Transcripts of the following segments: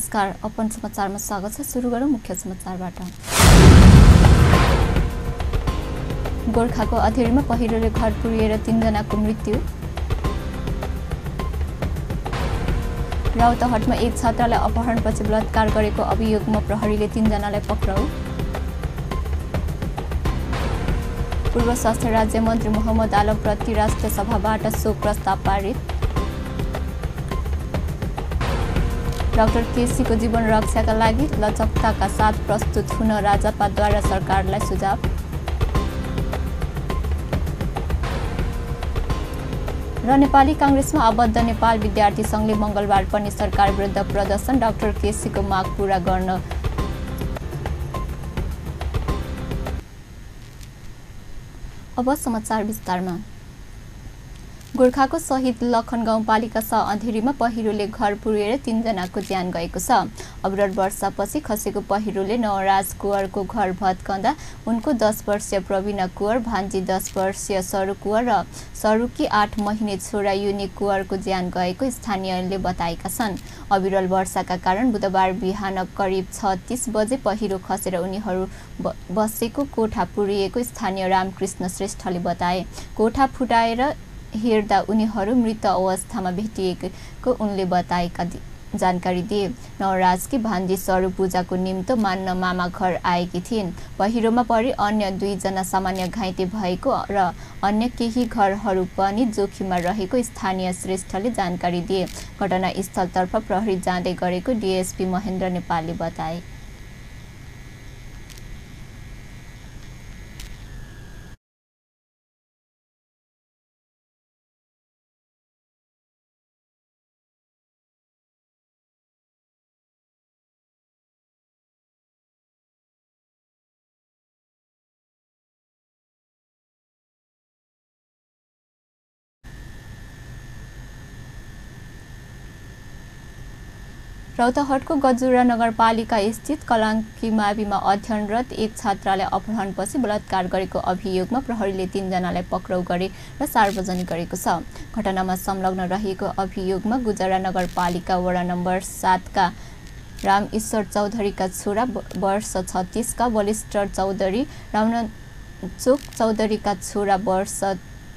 नमस्कार, अपन समाचारमा स्वागत छ। सुरु गरौँ मुख्य समाचारबाट। गोरखाको अधेरीमा पहिरोले घर पुरिएर 3 जनाको मृत्यु। राउतहटमा एक छात्रालाई अपहरणपछि बलात्कार गरेको अभियोगमा प्रहरीले 3 जनालाई पक्राउ। पूर्व स्वास्थ्य राज्य मन्त्री मोहम्मद आलम प्रति राष्ट्र सभाबाट शोक प्रस्ताव पारित। डाक्टर केसीको जीवन रक्षाका लागि लचकताका साथ प्रस्तुत हुन राजपाद्वारा सरकारलाई सुझाव। र नेपाली कांग्रेसमा आबद्ध नेपाल विद्यार्थी संघले मंगलबार पनि सरकार विरुद्ध प्रदर्शन। डाक्टर केसीको माग पूरा गर्न अब समाचार विस्तारमा। गोर्खाको शहीद लखन गाउँपालिका 6 अँधेरीमा पहिरोले घर पुर्याएर 3 जनाको ज्यान गएको छ। अविरल वर्षापछि खसेको पहिरोले नवराज कुँवरको घर भत्कँदा उनको 10 वर्षीय प्रवीणा कुँवर, भान्जी 10 वर्षीय सरू कुँवर र सरूकी 8 महिने छोरा युनि कुँवरको ज्यान गएको स्थानीयले बताएका छन्। अविरल वर्षाका कारण बुधबार बिहान करिब 6:30 बजे पहिरो खसेर उनीहरू बसेको कोठा पुरिएको स्थानीय रामकृष्ण श्रेष्ठले बताए। कोठा फुटाएर हेर्दा उनीहरू मृत अवस्थामा भेटिएको उनले बताएका जानकारी दिए। नवराजकी भान्जी सरू पूजाको निम्तो मान्न मामा घर आएकी थिइन्। पहिरोमा परी अन्य 2 जना सामान्य घाइते भएको र अन्य केही घरहरू पनि जोखिममा रहेको स्थानीय श्रेष्ठले जानकारी दिए। घटनास्थलतर्फ प्रहरी जाँदै गरेको डीएसपी महेन्द्र नेपालले बताए। रौतहटको गजुरा नगरपालिका स्थित कलाङ्की माविमा अध्ययनरत एक छात्रालाई अपहरणपछि बलात्कार गरेको अभियोगमा प्रहरीले 3 जनालाई पक्राउ गरे र सार्वजनिक गरेको छ। घटनामा संलग्न रहेको अभियोगमा गुजरा नगरपालिका वडा नम्बर 7 का रामईश्वर चौधरीका छोरा वर्ष 36 का बलिस्टर चौधरी, रामचोक चौधरीका छोरा वर्ष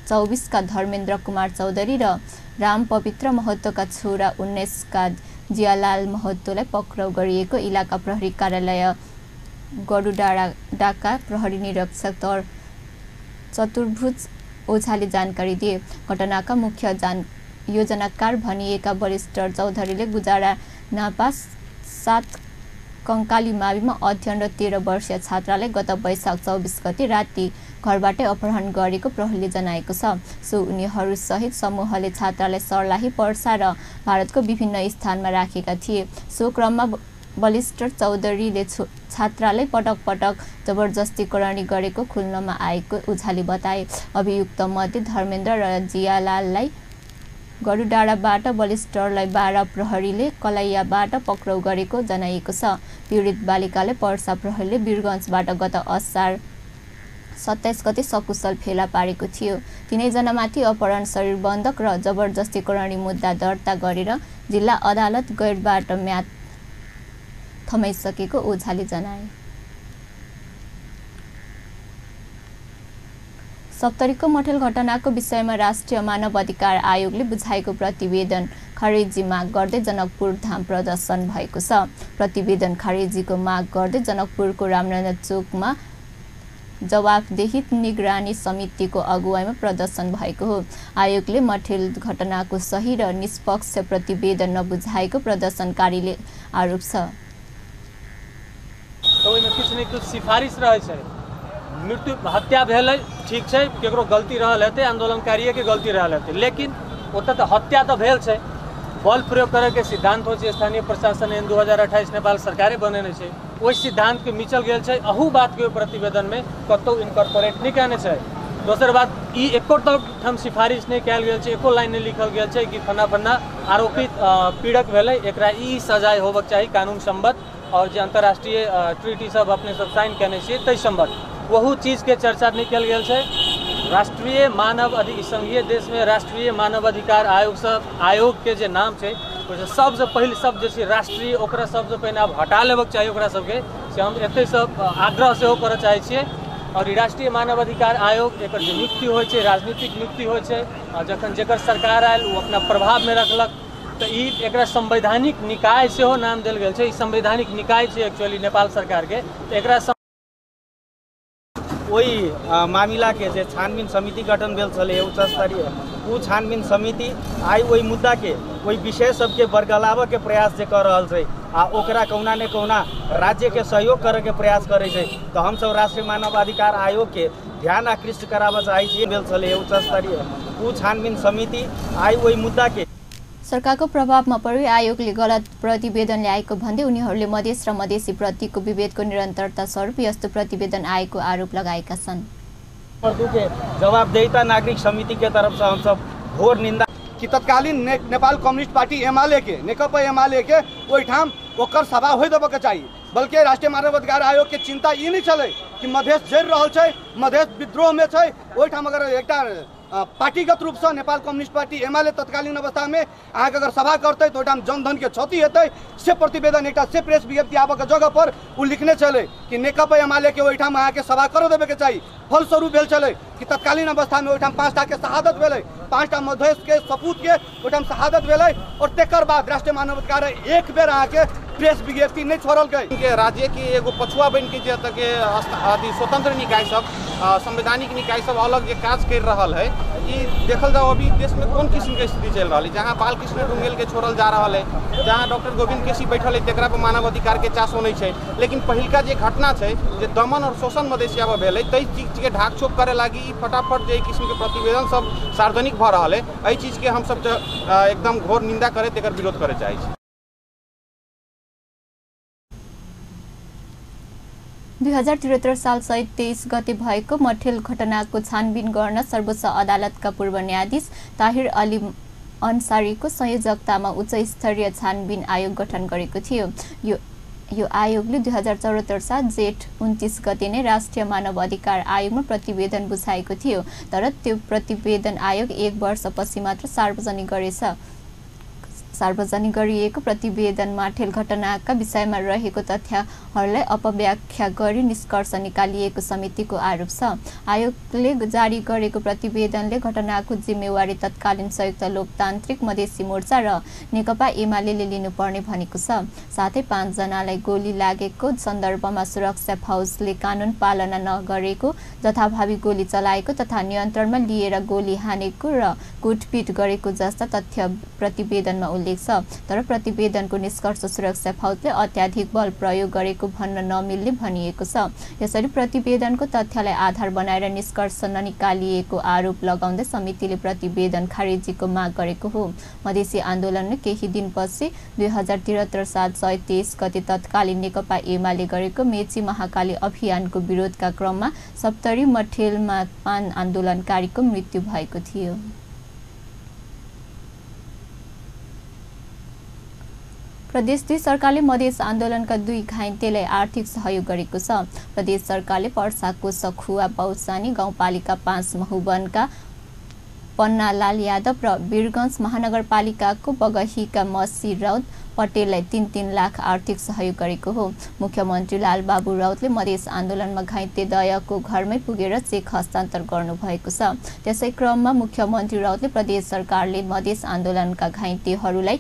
24 का धर्मेन्द्र कुमार चौधरी र राम पवित्र महतोका छोरा 19 का जियालाल महतोलाई पक्राउ गरिएको इलाका प्रहरी कार्यालय गरुडाडाका प्रहरी निरीक्षक चतुर्भुज ओझाले जानकारी दिए। घटनाका मुख्य योजनाकार भनिएका बलिस्टर चौधरीले गुजारा नापा 7 कंकाली माविमा अध्ययनरत 13 वर्षीय छात्रालाई गत वैशाख 24 गते राति घरबाटै अपहरण गरेको प्रहरीले जनाएको छ। सो उनीहरूसहित समूहले छात्रालाई सर्लाही, पर्सा र भारतको विभिन्न स्थानमा राखेका थिए। सो क्रममा बलिस्टर चौधरीले छात्रालाई पटक पटक जबरजस्ती करणी गरेको खुल्नमा आएको ओझाले बताए। अभियुक्त मध्ये धर्मेन्द्र र जियालाललाई गरुडाडाबाट, बलिस्टरलाई 12 प्रहरीले कलैयाबाट पक्राउ गरेको जनाइएको छ। पीडित बालिकाले पर्सा प्रहरीले वीरगञ्जबाट गत असार 27 गते सकुशल फेला पारेको थियो। 3जनामाथि अपहरण, शरीर बन्धक र जबरजस्ती करणी मुद्दा दर्ता गरेर जिल्ला अदालत गैरबाट म्याद थमाइसकेको ओझाले जनाए। सप्तरीको मठेल घटनाको विषयमा राष्ट्रिय मानव अधिकार आयोगले बुझाएको प्रतिवेदन खारेजी माग गर्दै जनकपुर धाम प्रदर्शन भएको छ। प्रतिवेदन खारेजीको माग गर्दै जनकपुरको रामनगर चोकमा जवाफदेही निगरानी समितिको अगुवाईमा प्रदर्शन भएको हो। आयोगले मठेल घटनाको सही र निष्पक्ष प्रतिवेदन नबुझाएको प्रदर्शनकारीले आरोप छ। सिफारिस रहेछ। मृत्यु हत्या भेलै, ठीक छै, केकरो गलती रहल हेतै, आंदोलनकारीके गलती रहल हेतै, लेकिन ओतऽ तऽ हत्या तऽ भेल छै। बल प्रयोग करैके सिद्धांत होइ छै, स्थानीय प्रशासन एन 2028 नेपाल सरकारे बनेने छै, ओहि सिद्धांतके मिचल गेल छै। अहू बातके ओहि प्रतिवेदनमे कतहु इनकॉर्पोरेट नहि कयने छै। दोसर बात, ई एको ठाम सिफारिश नहि कयल गेल छै, एको लाइन नहि लिखल गेल छै कि फन्ना फन्ना आरोपित पीड़क भेलै, एकरा ई सजाय होबक चाही कानून सम्बद्ध और जे अंतर्राष्ट्रीय ट्रीटी सब अपने सब साइन कयने छियै ताहि सम्बद्ध ओहू चीजके चर्चा नहि कयल गेल छै। राष्ट्रीय मानव अधिकार संघीय देशमे राष्ट्रीय मानव अधिकार आयोग सब आयोग के जे नाम छै ओहिसँ सबसँ पहिल शब्द जे छै राष्ट्रीय, ओकरा सबसँ पहिने आब हटा लेबक चाही ओकरा सबके, से हम एतहिसँ आग्रह सेहो करऽ चाहै छियै। और ई राष्ट्रीय मानवाधिकार आयोग एकर जे नियुक्ति होइ छै राजनीतिक नियुक्ति होइ छै, आ जखन जकर सरकार आयल ओ अपना प्रभावमे रखलक, तऽ ई एकरा संवैधानिक निकाय सेहो नाम देल गेल छै। ई संवैधानिक निकाय छै एक्चुअली नेपाल सरकारके, तऽ एकरा ओहि मामिलाके जे छानबीन समिति गठन भेल छलै उच्च स्तरीय, ओ छानबीन समिति आइ ओहि मुद्दाके ओहि विषय सबके बरगलाबऽके प्रयास जे कऽ रहल छै आ ओकरा कहुना ने कहुना राज्यके सहयोग करैके प्रयास करै छै, तऽ हमसब राष्ट्रीय मानवाधिकार आयोगके ध्यान आकृष्ट कराबऽ चाहै छी। भेल छलै उच्च स्तरीय ओ छानबीन समिति आइ ओहि मुद्दाके सरकारको प्रभावमा परी आयोगले गलत प्रतिवेदन ल्याएको भन्दै उनीहरूले मधेस र मधेसी प्रतिको विभेदको निरन्तरता स्वरूप यस्तो प्रतिवेदन आएको आरोप लगाएका छन्। जवाबदेहिता नागरिक समिति के तरफ से हम सब घोर निंदा कि तत्कालीन नेपाल कम्युनिस्ट पार्टी एमाले के नेकपा एमाले के ओहिठाम ओकर सभा होइ देबऽ के चाही, बल्कि राष्ट्रीय मानवाधिकार आयोग के चिंता ई नहीं छलै कि मधेस जरि रहल छै, मधेस विद्रोह में छै, ओहिठाम अगर एकटा पार्टीगत रूपसँ नेपाल कम्युनिस्ट पार्टी एमाले तत्कालीन अवस्थामे अहाँके अगर सभा करतै तऽ ओहिठाम जनधनके क्षति हेतै, से प्रतिवेदन एकटा से प्रेस विज्ञप्ति आबऽके जगह पर ओ लिखने छलै कि नेकपा एमाले के ओहिठाम अहाँके सभा करऽ देबऽके चाही। फलस्वरूप भेल छलै कि तत्कालीन अवस्थामे ओहिठाम 5टाके शहादत भेलै, 5टा मधेसके सपूतके ओहिठाम शहादत भेलै, और तकर बाद राष्ट्रीय मानवाधिकार एक बेर अहाँके प्रेस विज्ञप्ति नहीं छोड़ल गई। राज्य के एगो पछुआ बन के जे के अथी स्वतंत्र निकाय सब संवैधानिक निकाय सब अलग जे काज कर रहा है, ये देखल जाओ अभी देश में कौन किस्म के स्थिति चल रहा है, जहाँ बालकृष्ण डुंगेल के छोड़ल जा रहा है, जहाँ डॉक्टर गोविंद केसी बैठल है तकरा पर मानवाधिकार के चास नहीं है। लेकिन पहिलका जे घटना है जे दमन और शोषण मधेसिया में भेल तै चीज के ढाक छोप करे लागी फटाफट जे किस्म के प्रतिवेदन सब सार्वजनिक भ रहा है, एहि चीज के हम सब एकदम घोर निंदा करे तकर विरोध करे चाहै छी। 2073 साल सहित 23 गते भएको मठेल घटनाको छानबिन गर्न सर्वोच्च अदालतका पूर्व न्यायाधीश ताहिर अली अन्सारीको संयोजकतामा उच्च स्तरीय छानबिन आयोग गठन गरेको थियो। यो आयोगले 2074 साल जेठ 29 गते नै राष्ट्रिय मानव अधिकार आयोगमा प्रतिवेदन बुझाएको थियो, तर त्यो प्रतिवेदन आयोग एक वर्षपछि मात्र सार्वजनिक गरेछ। सार्वजनिक गरिएको प्रतिवेदनमा माठेल घटनाका विषयमा रहेको तथ्यहरूलाई अपव्याख्या गरी निष्कर्ष निकालिएको समितिको आरोप छ। आयोगले जारी गरेको प्रतिवेदनले घटनाको जिम्मेवारी तत्कालीन संयुक्त लोकतान्त्रिक मधेसी मोर्चा र नेकपा एमाले लिनुपर्ने भनेको छ। साथै 5 जनालाई गोली लागेको सन्दर्भमा सुरक्षा फौजले कानुन पालना नगरेको, जथाभावी गोली चलाएको तथा नियन्त्रणमा लिएर गोली हानेको र कुटपिट गरेको जस्ता तथ्य प्रतिवेदनमा उल्लेख छ। तर प्रतिवेदनको निष्कर्ष सुरक्षा फौजले अत्याधिक बल प्रयोग गरेको भन्न नमिल्ने भनिएको छ। यसरी प्रतिवेदनको तथ्यलाई आधार बनाएर निष्कर्ष ननिकालिएको आरोप लगाउँदै समितिले प्रतिवेदन खारेजीको माग गरेको हो। मधेसी आन्दोलनले केही दिनपछि 2073 साल चैत 23 गते तत्कालीन नेकपा एमाले गरेको मेची महाकाली अभियानको विरोधका क्रममा सप्तरी मठेलमा 5 आन्दोलनकारीको मृत्यु भएको थियो। प्रदेश 2 सरकारले मधेस आन्दोलनका 2 घाइतेलाई आर्थिक सहयोग गरेको छ। प्रदेश सरकारले पर्साको सखुवा पौसानी गाउँपालिका 5 महुवनका पन्नालाल यादव र वीरगञ्ज महानगरपालिकाको बगहीका मसी राउत पटेललाई 3-3 लाख आर्थिक सहयोग गरेको हो। मुख्यमन्त्री लालबाबु राउतले मधेस आन्दोलनमा घाइते दयको घरमै पुगेर चेक हस्तान्तरण गर्नुभएको छ। त्यसै क्रममा मुख्यमन्त्री राउतले प्रदेश सरकारले मधेस आन्दोलनका घाइतेहरूलाई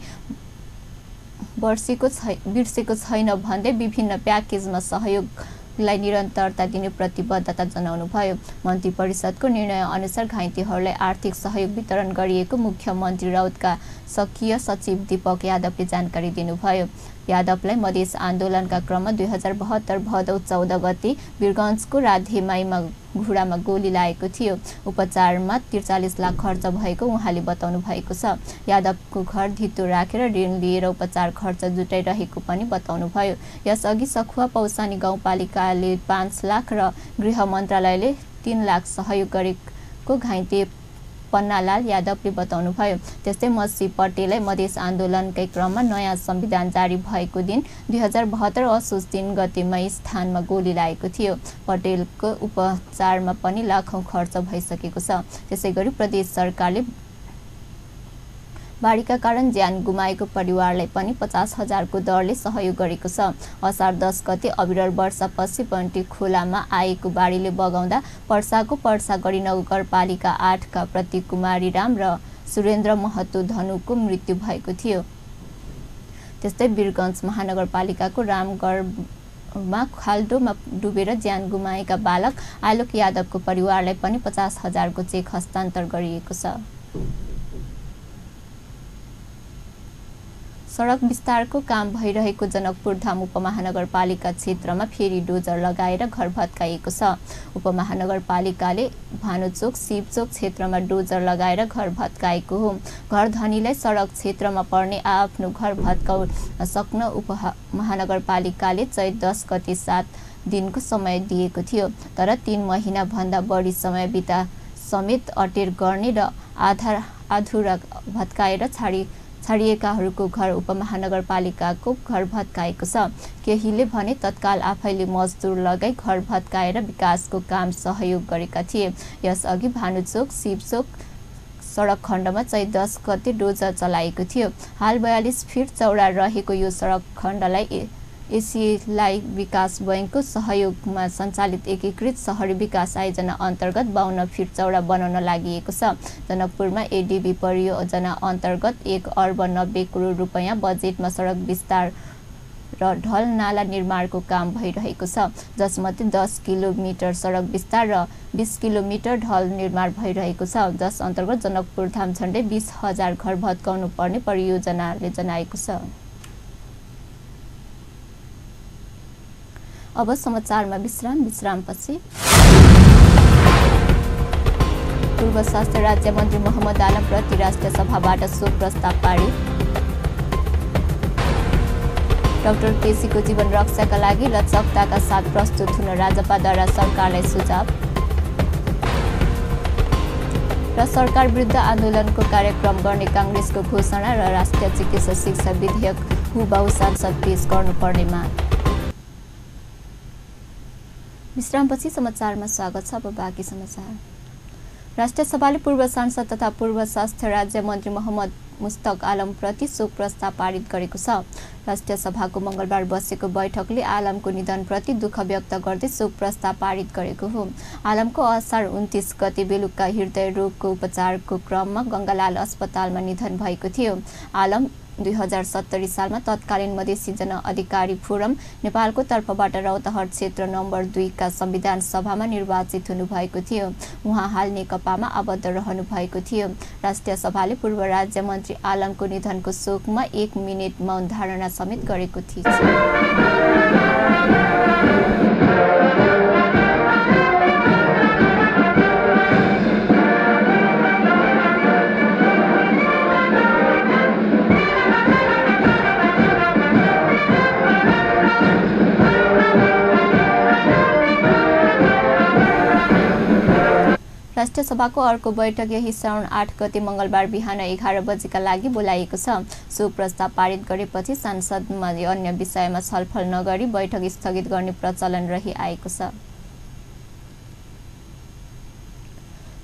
बिर्सेको छैन भन्दै विभिन्न प्याकेजमा सहयोगलाई निरन्तरता दिने प्रतिबद्धता जनाउनुभयो। मन्त्री परिषदको निर्णय अनुसार घाइतेहरूलाई आर्थिक सहयोग वितरण गरिएको मुख्यमन्त्री राउतका सकीय सचिव दीपक यादवले जानकारी दिनुभयो। यादवलाई मधेस आन्दोलनका क्रममा 2072 भदौ 14 गते वीरगञ्जको राधेमाईमा घुँडामा गोली लागेको थियो। उपचारमा 43 लाख खर्च भएको उहाँले बताउनु भएको छ। यादवको घर धितो राखेर ऋण लिएर उपचार खर्च जुटाइरहेको पनि बताउनुभयो। यसअघि सखुवा पौसानी गाउँपालिकाले 5 लाख र गृह मन्त्रालयले 3 लाख सहयोग गरेको घाइते पन्नालाल यादवले बताउनुभयो। त्यस्तै मसी पटेललाई मधेस आन्दोलनकै क्रममा नयाँ संविधान जारी भएको दिन 2072 असोज 3 गते स्थानमा गोली लागेको थियो। पटेलको उपचारमा पनि लाखौं खर्च भइसकेको छ। त्यसैगरी प्रदेश सरकारले बाढीका कारण ज्यान गुमाएको परिवारलाई पनि 50,000को दरले सहयोग गरेको छ। असार 10 गते अविरल वर्षापछि बन्टी खोलामा आएको बाढीले बगाउँदा पर्साको पर्सागढी नगरपालिका 8 का प्रतीक कुमारी राम र सुरेन्द्र महतो धनुको मृत्यु भएको थियो। त्यस्तै वीरगञ्ज महानगरपालिकाको रामगढमा खाल्डोमा डुबेर ज्यान गुमाएका बालक आलोक यादवको परिवारलाई पनि 50,000को चेक हस्तान्तर गरिएको छ। सडक विस्तारको काम भइरहेको जनकपुरधाम उपमहानगरपालिका क्षेत्रमा फेरि डोजर लगाएर घर भत्काइएको छ। उपमहानगरपालिकाले भानुचोक शिवचोक क्षेत्रमा डोजर लगाएर घर भत्काएको हो। घर धनीलाई सडक क्षेत्रमा पर्ने आफ्नो घर भत्काउन सक्न उपमहानगरपालिकाले चैत 10 गते 7 दिनको समय दिएको थियो, तर 3 महिना भन्दा बढी समय बिता समेत अटेर गर्ने र आधुरा भत्काएर छाडिएकाहरूको घर उपमहानगरपालिकाको घर भत्काएको छ। केहीले भने तत्काल आफैले मजदुर लगाई घर भत्काएर विकासको काम सहयोग गरेका थिए। यसअघि भानुचोक शिवचोक सडक खण्डमा चैत 10 गते डोजर चलाएको थियो। हाल 42 फिट चौडा रहेको यो सडक खण्डलाई एसियाई विकास बैंकको सहयोगमा सञ्चालित एकीकृत सहरी विकास आयोजना अन्तर्गत 52 फिट चौडा बनाउन लागि छ। जनकपुरमा एडिबी परियोजना अन्तर्गत 1 अर्ब 90 करोड रुपैयाँ बजेटमा सडक विस्तार र ढल नाला निर्माणको काम भइरहेको छ, जसमध्ये 10 किलोमिटर सडक विस्तार र 20 किलोमिटर ढल निर्माण भइरहेको छ। जस अन्तर्गत जनकपुरधाम झन्डै 20,000 घर भत्काउनु पर्ने परियोजनाले जनाएको छ। अब समाचारमा विश्राम, विश्रामपछि पूर्व स्वास्थ्य राज्य मन्त्री मोहम्मद आलम प्रति राष्ट्रिय सभाबाट शोक प्रस्ताव पारित। डाक्टर केसीको जीवन रक्षाका लागि लचकताका साथ प्रस्तुत हुन राजपाद्वारा सरकारलाई सुझाव र सरकार विरुद्ध आन्दोलनको कार्यक्रम गर्ने काङ्ग्रेसको घोषणा र राष्ट्रिय चिकित्सा शिक्षा विधेयक हुबहु सांसद पेश गर्नुपर्ने माग। विश्रामपछि समाचारमा स्वागत छ। अब बाँकी समाचार। राष्ट्रिय सभाले पूर्व सांसद तथा पूर्व स्वास्थ्य राज्य मन्त्री मोहम्मद मुस्तक आलमप्रति शोक प्रस्ताव पारित गरेको छ। राष्ट्रिय सभाको मंगलबार बसेको बैठकले आलमको निधनप्रति दुःख व्यक्त गर्दै शोक प्रस्ताव पारित गरेको हो। आलमको असार 29 गते बेलुका हृदय रोगको उपचारको क्रममा गंगालाल अस्पतालमा निधन भएको थियो। आलम 2070 सालमा तत्कालीन मधेसी जनअधिकारी फोरम नेपालको तर्फबाट रौतहट क्षेत्र नम्बर 2 का संविधान सभामा निर्वाचित हुनुभएको थियो। उहाँ हाल नेकपामा आबद्ध रहनु भएको थियो। राष्ट्रिय सभाले पूर्व राज्य मन्त्री आलमको निधनको शोकमा 1 मिनेट मौन धारणा समेत गरेको थियो। राष्ट्रिय सभाको अर्को बैठक यही श्रावण 8 गते मंगलबार बिहान 11 बजेका लागि बोलाइएको छ। शोक प्रस्ताव पारित गरेपछि संसदमा अन्य विषयमा छलफल नगरी बैठक स्थगित गर्ने प्रचलन रही आएको छ।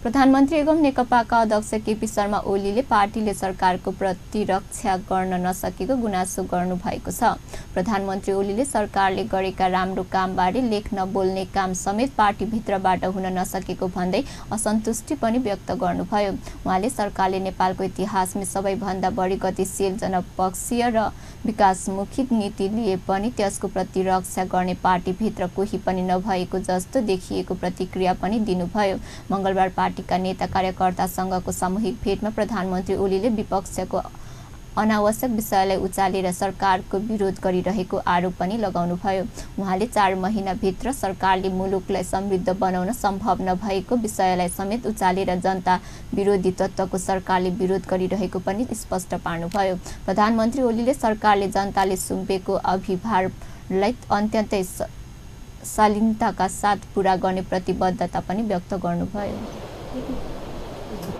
प्रधानमन्त्री एवं नेकपाका अध्यक्ष केपी शर्मा ओलीले पार्टीले सरकारको प्रतिरक्षा गर्न नसकेको गुनासो गर्नुभएको छ। प्रधानमन्त्री ओलीले सरकारले गरेका राम्रो कामबारे लेख्न बोल्ने काम समेत पार्टीभित्रबाट हुन नसकेको भन्दै असन्तुष्टि पनि व्यक्त गर्नुभयो। उहाँले सरकारले नेपालको इतिहासमा सबैभन्दा बढी गतिशील जनपक्षीय र विकासमुखी नीति लिए पनि त्यसको प्रतिरक्षा गर्ने पार्टीभित्र कोही पनि नभएको जस्तो देखिएको प्रतिक्रिया पनि दिनुभयो। मंगलबार पार्टीका नेता कार्यकर्तासँगको सामूहिक भेटमा प्रधानमन्त्री ओलीले विपक्षको अनावश्यक विषयलाई उचालेर सरकारको विरोध गरिरहेको आरोप पनि लगाउनुभयो। उहाँले 4 महिनाभित्र सरकारले मुलुकलाई समृद्ध बनाउन सम्भव नभएको विषयलाई समेत उचालेर जनता विरोधी तत्त्वको सरकारले विरोध गरिरहेको पनि स्पष्ट पार्नुभयो। प्रधानमन्त्री ओलीले सरकारले जनताले सुम्पेको अभिभारलाई अत्यन्तै शालीनताका साथ पूरा गर्ने प्रतिबद्धता पनि व्यक्त गर्नुभयो।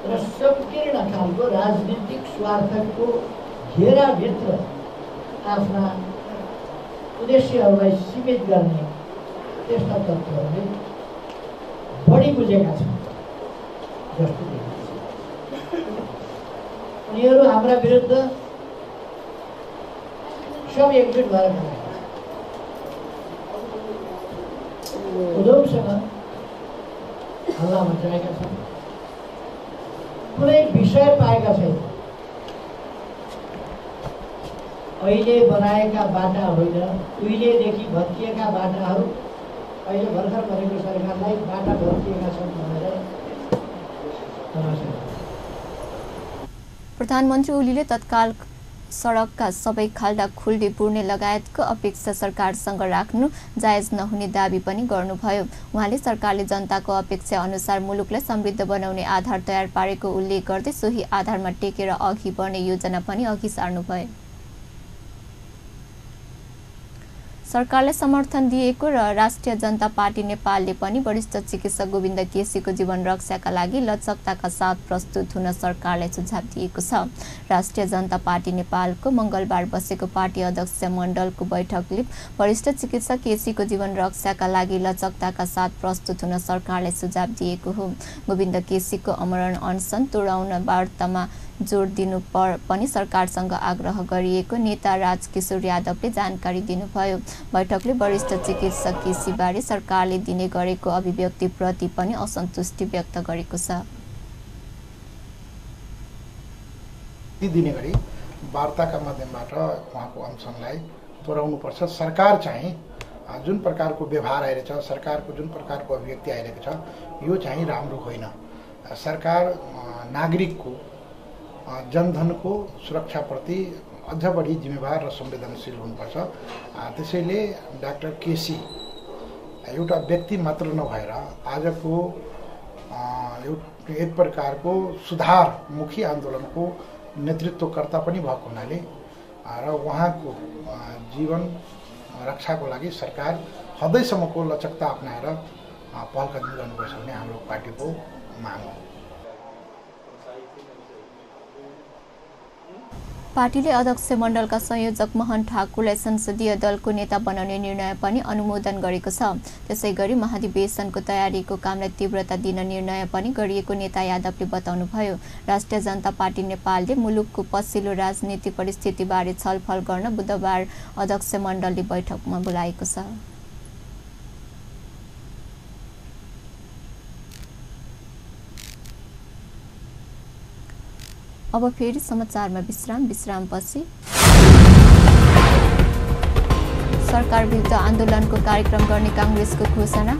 र संकीर्ण खालको राजनीतिक स्वार्थको घेराभित्र आफ्ना उद्देश्यहरूलाई सीमित गर्ने त्यस्ता तत्त्वहरूले बढी बुझेका छन् जस्तो देखिन्छ। उनीहरू हाम्रा विरुद्ध सब एकजुट भएर खडा छन्। उधमसँग हल्ला मचाएका छन्, कुनै विषय पाएका छैन। अहिले बनाएका बाटा होइन, उहिलेदेखि भत्किएका बाटाहरू अहिले भर्खर बनेको सरकारलाई बाटा भत्किएका छन् भनेर। प्रधानमन्त्री ओलीले तत्काल सडकका सबै खाल्डा खुल्डी पुर्ने लगायतको अपेक्षा सरकारसँग राख्नु जायज नहुने दाबी पनि गर्नुभयो। उहाँले सरकारले जनताको अपेक्षा अनुसार मुलुकलाई समृद्ध बनाउने आधार तयार पारेको उल्लेख गर्दै सोही आधारमा टेकेर अघि बढ्ने योजना पनि अघि सार्नुभयो। सरकारलाई समर्थन दिएको र राष्ट्रिय जनता पार्टी नेपालले पनि वरिष्ठ चिकित्सक गोविन्द केसीको जीवन रक्षाका लागि लचकताका साथ प्रस्तुत हुन सरकारलाई सुझाव दिएको छ। राष्ट्रिय जनता पार्टी नेपालको मंगलबार बसेको पार्टी अध्यक्ष मण्डलको बैठकले वरिष्ठ चिकित्सक केसीको जीवन रक्षाका लागि लचकताका साथ प्रस्तुत हुन सरकारलाई सुझाव दिएको हो। गोविन्द केसीको अमरण अनसन तोडाउन वार्तामा जोड दिनु पनि सरकारसँग आग्रह गरिएको नेता राजकिशोर यादवले जानकारी दिनुभयो। बैठकले वरिष्ठ चिकित्सक केसीबारे सरकारले दिने गरेको अभिव्यक्तिप्रति पनि असन्तुष्टि व्यक्त गरेको छ। दिने गरी वार्ताका माध्यमबाट उहाँको अनसनलाई तोडाउनुपर्छ। सरकार चाहिँ जुन प्रकारको व्यवहार आइरहेछ, सरकारको जुन प्रकारको अभिव्यक्ति आइरहेको छ, यो चाहिँ राम्रो होइन। सरकार नागरिकको जनधनको सुरक्षाप्रति अझ बढी जिम्मेवार र संवेदनशील हुनुपर्छ। त्यसैले डाक्टर केसी एउटा व्यक्ति मात्र नभएर आजको एक प्रकारको सुधारमुखी आन्दोलनको नेतृत्वकर्ता पनि भएको हुनाले र उहाँको जीवन रक्षाको लागि सरकार हदैसम्मको लचकता अपनाएर पहल कदमी गर्नुपर्छ भन्ने हाम्रो पार्टीको माग हो। पार्टीले अध्यक्ष मण्डलका संयोजक मोहन ठाकुरलाई संसदीय दलको नेता बनाउने निर्णय पनि अनुमोदन गरेको छ। त्यसैगरी महाधिवेशनको तयारीको कामलाई तीव्रता दिन निर्णय पनि गरिएको नेता यादवले बताउनुभयो। राष्ट्रिय जनता पार्टी नेपालले मुलुकको पछिल्लो राजनीतिक परिस्थितिबारे छलफल गर्न बुधबार अध्यक्ष मण्डलले बैठकमा बोलाएको छ। अब फेरि समाचारमा विश्राम। विश्रामपछि सरकार विरुद्ध आन्दोलनको कार्यक्रम गर्ने कांग्रेसको घोषणा।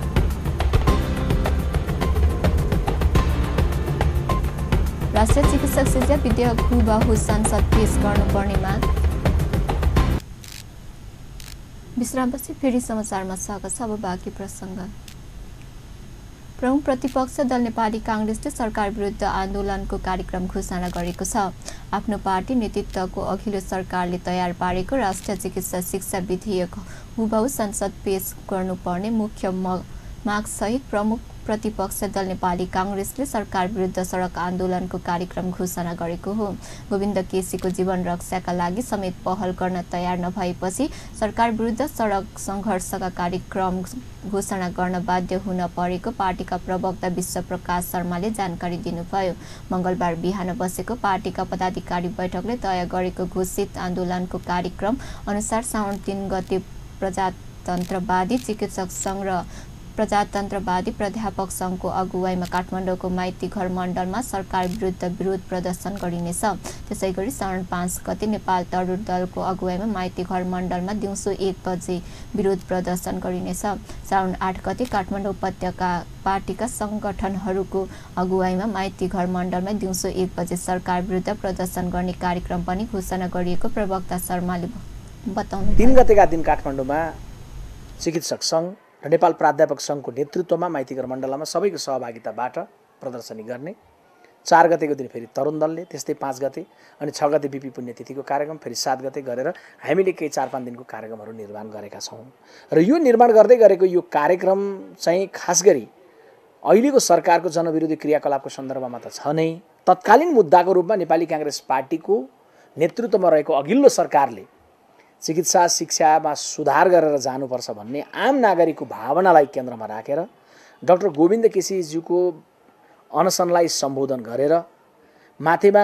राष्ट्रिय चिकित्सक सिज्या विधेयक हुबहु संसद पेश गर्नुपर्ने माग। विश्रामपछि फेरि समाचारमा स्वागत छ। अब बाँकी प्रसङ्ग। प्रमुख प्रतिपक्ष दल नेपाली कांग्रेसले सरकार विरुद्ध आन्दोलनको कार्यक्रम घोषणा गरेको छ। आफ्नो पार्टी नेतृत्वको अघिल्लो सरकारले तयार पारेको राष्ट्रिय चिकित्सा शिक्षा विधेयक हुबहु संसद पेश गर्नुपर्ने मुख्य मागसहित प्रमुख प्रतिपक्ष दल नेपाली कांग्रेसले सरकार विरुद्ध सडक आन्दोलनको कार्यक्रम घोषणा गरेको हो। गोविन्द केसीको जीवन रक्षाका लागि समेत पहल गर्न तयार नभएपछि सरकार विरुद्ध सडक सङ्घर्षका कार्यक्रम घोषणा गर्न बाध्य हुन परेको पार्टीका प्रवक्ता विश्वप्रकाश शर्माले जानकारी दिनुभयो। मंगलबार बिहान बसेको पार्टीका पदाधिकारी बैठकले तय गरेको घोषित आन्दोलनको कार्यक्रम अनुसार साउन 3 गते प्रजातन्त्रवादी चिकित्सक सङ्घ र प्रजातन्त्रवादी प्राध्यापक संघको अगुवाईमा काठमाडौँको माइतीघर मण्डलमा सरकार विरुद्ध विरोध प्रदर्शन गरिनेछ। त्यसैगरी साउन 5 गते नेपाल तरुण दलको अगुवाईमा माइतीघर मण्डलमा दिउँसो 1 बजे विरोध प्रदर्शन गरिनेछ। साउन 8 गते काठमाडौँ उपत्यका पार्टीका संगठनहरूको अगुवाईमा माइतीघर मण्डलमा दिउँसो 1 बजे सरकार विरुद्ध प्रदर्शन गर्ने कार्यक्रम पनि घोषणा गरिएको प्रवक्ता शर्माले बताउनु। 3 गतेका दिन काठमाडौँमा चिकित्सक संघ र नेपाल प्राध्यापक सङ्घको नेतृत्वमा माइतीघर मण्डलमा सबैको सहभागिताबाट प्रदर्शनी गर्ने, 4 गतेको दिन फेरि तरुण दलले, त्यस्तै 5 गते अनि 6 गते बीपी पुण्यतिथिको कार्यक्रम, फेरि 7 गते गरेर हामीले केही 4-5 दिनको कार्यक्रमहरू निर्माण गरेका छौँ। र यो निर्माण गर्दै गरेको यो कार्यक्रम चाहिँ खास गरी अहिलेको सरकारको जनविरोधी क्रियाकलापको सन्दर्भमा त छ नै, तत्कालीन मुद्दाको रूपमा नेपाली काङ्ग्रेस पार्टीको नेतृत्वमा रहेको अघिल्लो सरकारले चिकित्सा शिक्षामा सुधार गरेर जानुपर्छ भन्ने आम नागरिकको भावनालाई केन्द्रमा राखेर डाक्टर गोविन्द केसीज्यूको अनसनलाई सम्बोधन गरेर माथेमा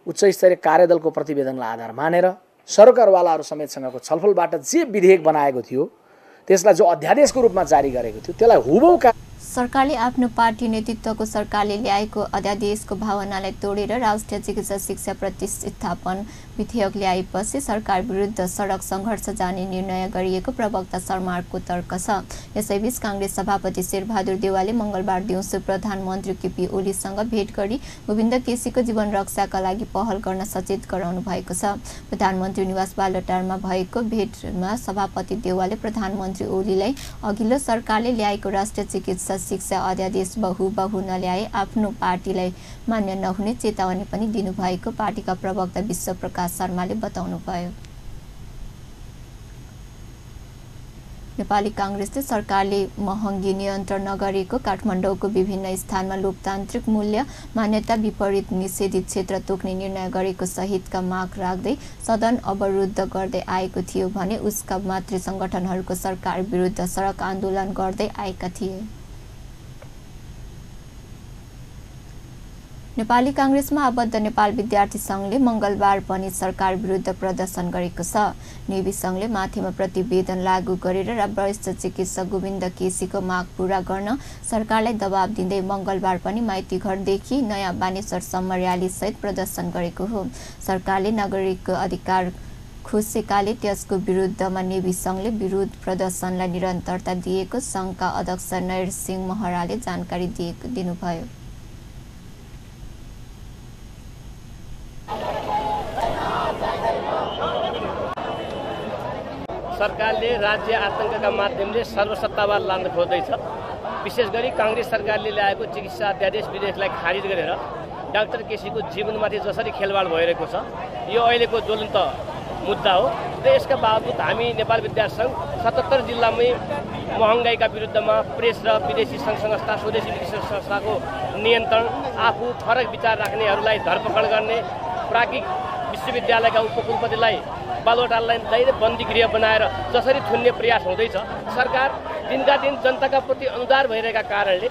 उच्च स्तरीय कार्यदलको प्रतिवेदनलाई आधार मानेर सरकारवालाहरू समेतसँगको छलफलबाट जे विधेयक बनाएको थियो त्यसलाई जो अध्यादेशको रूपमा जारी गरेको थियो त्यसलाई हुबहु सरकारले आफ्नो पार्टी नेतृत्वको सरकारले ल्याएको अध्यादेशको भावनालाई तोडेर राष्ट्रिय चिकित्सा शिक्षा प्रतिस्थापन विधेयक ल्याएपछि सरकार विरुद्ध सडक सङ्घर्ष जाने निर्णय गरिएको प्रवक्ता शर्माको तर्क छ। यसैबीच काङ्ग्रेस सभापति शेरबहादुर देउवाले मंगलबार दिउँसो प्रधानमन्त्री केपी ओलीसँग भेट गरी गोविन्द केसीको जीवन रक्षाका लागि पहल गर्न सचेत गराउनु भएको छ। प्रधानमन्त्री निवास बालुवाटारमा भएको भेटमा सभापति देउवाले प्रधानमन्त्री ओलीलाई अघिल्लो सरकारले ल्याएको राष्ट्रिय चिकित्सा शिक्षा अध्यादेश बहु नल्याए आफ्नो पार्टीलाई मान्य नहुने चेतावनी पनि दिनुभएको पार्टीका प्रवक्ता विश्वप्रकाश शर्माले बताउनुभयो। नेपाली काङ्ग्रेसले सरकारले महँगी नियन्त्रण नगरेको काठमाडौँको विभिन्न स्थानमा लोकतान्त्रिक मूल्य मान्यता विपरीत निषेधित क्षेत्र तोक्ने निर्णय गरेको सहितका माग राख्दै सदन अवरुद्ध गर्दै आएको थियो भने उसका मातृ सङ्गठनहरूको सरकार विरुद्ध सडक आन्दोलन गर्दै आएका थिए। नेपाली काङ्ग्रेसमा आबद्ध नेपाल विद्यार्थी संघले मंगलबार पनि सरकार विरुद्ध प्रदर्शन गरेको छ। नेवी संघले माथिमा प्रतिवेदन लागू गरेर र वरिष्ठ चिकित्सक गोविन्द केसीको माग पूरा गर्न सरकारलाई दबाब दिँदै मंगलबार पनि माइतीघरदेखि नयाँ बानेश्वरसम्म र्यालीसहित प्रदर्शन गरेको हो। सरकारले नागरिकको अधिकार खोसेकाले त्यसको विरुद्धमा नेवी संघले विरोध प्रदर्शनलाई निरन्तरता दिएको संघका अध्यक्ष नरसिंह महराले जानकारी दिनुभयो। सरकारले राज्य आतंकका माध्यमले सर्वसत्तावाद लान खोज्दैछ। विशेष गरी काङ्ग्रेस सरकारले ल्याएको चिकित्सा अध्यादेश विधेयकलाई खारिज गरेर डाक्टर केसीको जीवनमाथि जसरी खेलवाड भइरहेको छ यो अहिलेको ज्वलन्त मुद्दा हो। र यसका बावजुद हामी नेपाल विद्यार्थी सङ्घ 77 जिल्लामै महँगाईका विरुद्धमा प्रेस र विदेशी सङ्घ संस्था, स्वदेशी विदेशी संस्थाको नियन्त्रण, आफू फरक विचार राख्नेहरूलाई धरपकड गर्ने, प्राज्ञिक विश्वविद्यालयका उपकुलपतिलाई बालुवाटारलाई बन्दीगृह बनाएर जसरी थुन्ने प्रयास हुँदैछ, सरकार दिनका दिन जनताका प्रति अनुदार भइरहेका कारणले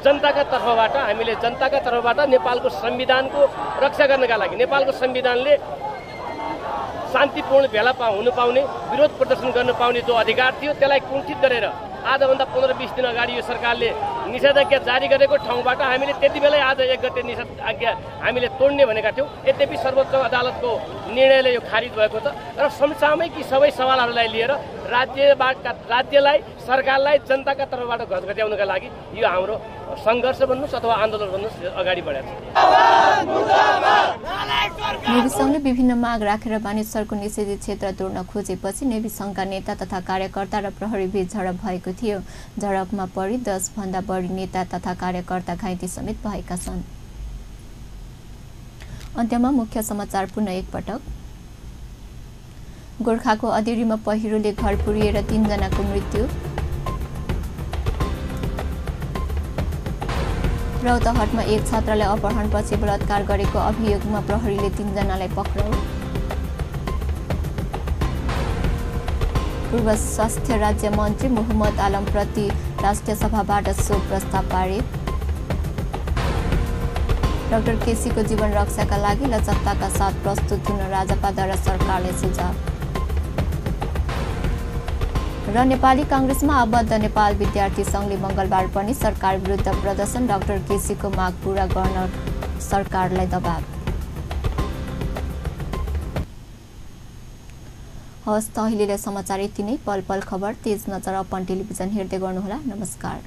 जनताका तर्फबाट हामीले जनताका तर्फबाट नेपालको संविधानको रक्षा गर्नका लागि नेपालको संविधानले शान्तिपूर्ण भेला हुन पाउने, विरोध प्रदर्शन गर्न पाउने जो अधिकार थियो त्यसलाई कुण्ठित गरेर आजभन्दा 15-20 दिन अगाडि यो सरकारले निषेधाज्ञा जारी गरेको ठाउँबाट हामीले त्यति बेलै आज 1 गते निषेधाज्ञा हामीले तोड्ने भनेका थियौँ। यद्यपि सर्वोच्च अदालतको निर्णयले यो खारिज भएको छ र समसामयिक यी सबै सवालहरूलाई लिएर राज्यलाई, सरकारलाई जनताका तर्फबाट घचघच्याउनका लागि यो हाम्रो सङ्घर्ष भन्नुहोस् अथवा आन्दोलन भन्नुहोस् अगाडि बढेको छ। नेवी संघले विभिन्न माग राखेर बानेश्वरको निषेधित क्षेत्र तोड्न खोजेपछि नेवी संघका नेता तथा कार्यकर्ता र प्रहरीबीच झडप भएको थियो। झडपमा परी 10 भन्दा बढी नेता तथा कार्यकर्ता घाइते समेत भएका छन्। अन्त्यमा मुख्य समाचार पुनः एकपटक। गोर्खाको अधेरीमा पहिरोले घर पुरिएर 3 जनाको मृत्यु। रौतहटमा एक छात्रालाई अपहरणपछि बलात्कार गरेको अभियोगमा प्रहरीले 3 जनालाई पक्राउ। पूर्व स्वास्थ्य राज्य मन्त्री मोहम्मद आलमप्रति राष्ट्रिय सभाबाट शोक प्रस्ताव पारित। डाक्टर केसीको जीवन रक्षाका लागि लचकताका साथ प्रस्तुत हुन राजपाद्वारा सरकारलाई सुझाव। र नेपाली काङ्ग्रेसमा आबद्ध नेपाल विद्यार्थी संघले मंगलबार पनि सरकार विरुद्ध प्रदर्शन, डाक्टर केसीको माग पूरा गर्न सरकारलाई दबाब। हवस् त अहिलेलाई समाचार यति नै। पल पल खबर, तेज नजर अपन टेलिभिजन हेर्दै गर्नुहोला। नमस्कार।